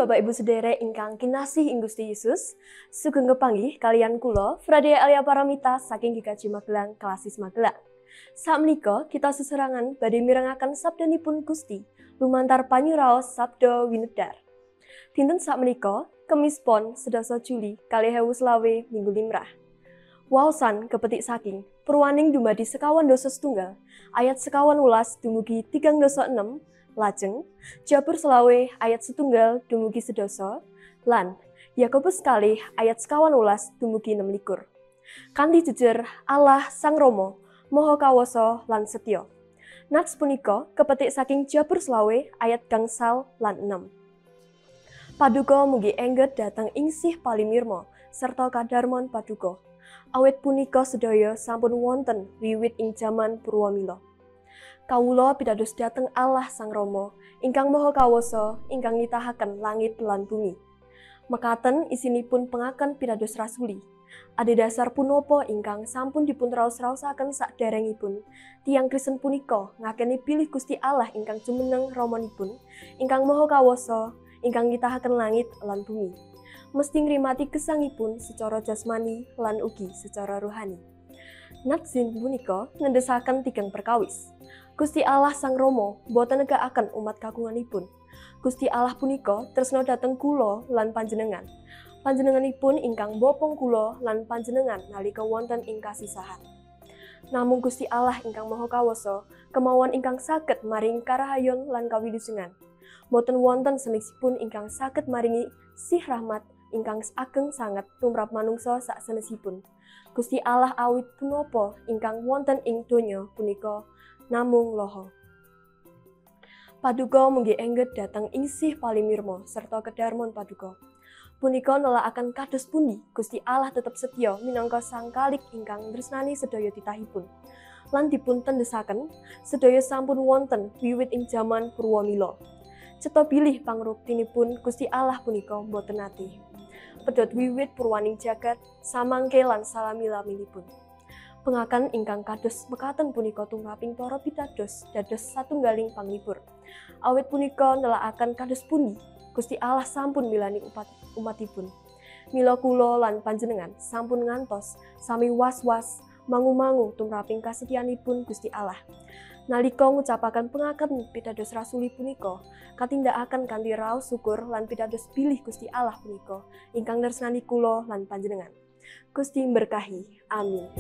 Bapak Ibu sederek ingkang kinasih ing Gusti Yesus, sugeng kepanggih kaliyan kula Fradia Alia Paramita saking GKJ Magelang Klasis Magelang. Sakmenika kita seserangan badhe mirengaken sabdanipun Gusti lumantar panyuraos Sabda Winedar. Dinten sakmenika Kemis Pon 11 Juli 2025 Minggu Limrah. Waosan kepetik saking Purwaning dumadi 25 ayat 25 dumugi 36 lajeng Jabur 20 ayat 1 dumugi 10 lan Yakobus 2 ayat 18 dumugi 26. Kanthi jejer Allah Sang Rama Maha Kawasa lan Setya. Nats punika kepetik saking Jabur 20 ayat 5 lan 6. Paduka mugi engget dhateng ingsih palimirma serta kadarmon paduka. Awit punika sedaya sampun wonten wiwit ing jaman purwamila. Kawula pitados dhateng Allah Sang Rama ingkang Maha Kawasa ingkang nitahaken langit lan bumi. Mekaten isinipun pengaken pitados rasuli. Adhedhasar punapa ingkang sampun dipun raos-raosaken saderengipun, tiyang Kristen punika ngakeni bilih Gusti Allah ingkang jumeneng ramanipun, ingkang Maha Kawasa, ingkang nitahaken langit lan bumi. Mesti ngrimati gesangipun secara jasmani lan ugi secara rohani. Natsin punika ngendesaken tigang perkawis. Gusti Allah Sang Rama boten negakaken umat kagunganipun. Gusti Allah punika tresna dhateng kula lan panjenengan. Panjenenganipun ingkang bopong kula lan panjenengan nalika wonten ing kasisahan. Namung Gusti Allah ingkang Maha Kawasa kemawon ingkang saged maringi karahayon lan kawilujengan. Boten wonten senesipun ingkang saged maringi sih rahmat ingkang ageng sanget tumrap manungsa saksenesipun. Gusti Allah awit punapa ingkang wonten ing donya punika namung loho. Paduka mugi engget dhateng ingsih palimirma serta kedarmon paduka. Punika nelakaken kados pundi Gusti Allah tetep setya minangka sang kalik ingkang tresnani sedaya titahipun. Lan dipun tendesaken sedaya sampun wonten wiwit ing jaman purwamila. Cetha bilih pangruktinipun Gusti Allah punika boten nate pedhot wiwit purwaning jagat samangke lan salami-laminipun. Pengakan ingkang kados mekaten punika tumraping para pitados dados satunggaling panglipur. Awit punika nelakaken kados pundi Gusti Allah sampun milani umatipun. Mila kula lan panjenengan sampun ngantos sami was-was mangu-mangu tumraping kasetyanipun Gusti Allah. Nalika ngucapaken pengaken pitados rasuli punika katindakaken kanthi raos syukur lan pitados bilih Gusti Allah punika ingkang nresnani kula lan panjenengan. Gusti berkahi. Amin.